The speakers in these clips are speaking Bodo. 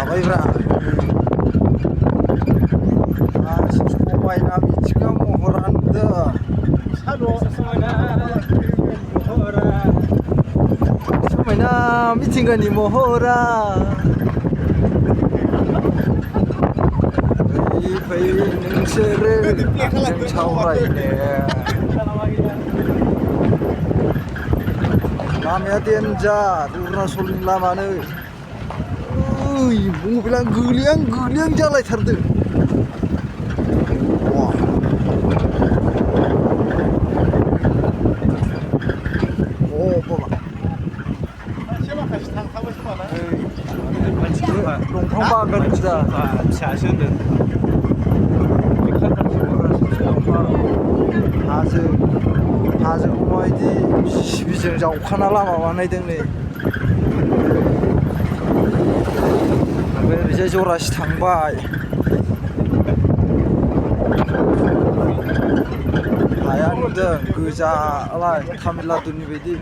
लाबायब्रा समायना मिथिंगा महरा नुदों समायना मिथिंगानि महरा फै नोंसोरो आंजों सावरायनो लामाया देन्जार अरुणाचलनि लामानो ओइ मबाइलानो गोलियां जालायथारदों दंफां बागान गोजा फिसासो होनदों हाजोखौ माबायदि सिबिजों जावखाना लामा बानायदों नै ओमफ्राय ओरैजाय जरासि थांबाय हाया नुदों गोजालाय तामिलनाडुनि बायदि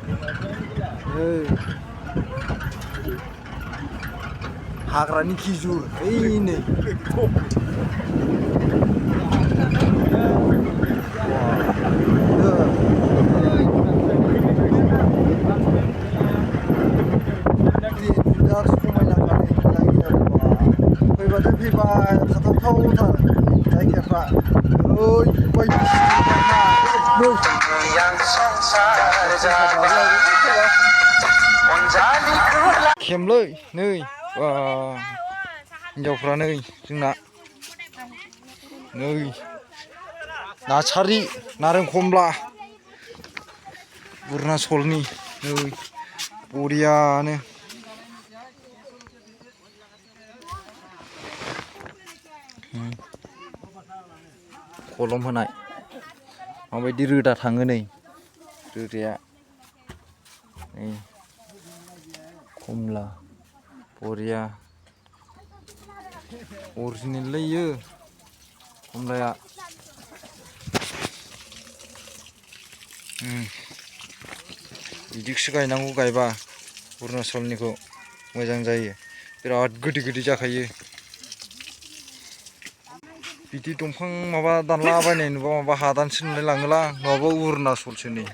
हाग्रानि खिजुर ओइ नै फैबाथाय फैबाय थाथावथावथार जायगाफ्रा खेमलै नै हिनजावफ्रा नै जोंना नै नार्सारि नारें खमला अरुणाचलनि नै बरियानो कलम होनाय माबायदि रोदा थाङो नै रोदाया नै खमला बरिया अरिजिनेललै इयो खमलाया बिदिखौसो गायनांगौ गायबा अरुणाचलनिखौ मोजां जायो बिराद गोदै जाखायो बिदि दंफां माबा दानलाबायनाय नुबा माबा हादानसो नुलाय लाङोलां नङाबा अरुणाचलसो नै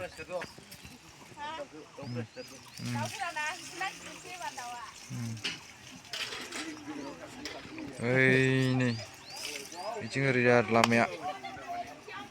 ओइ नै बिथिं ओरै आरो लामाया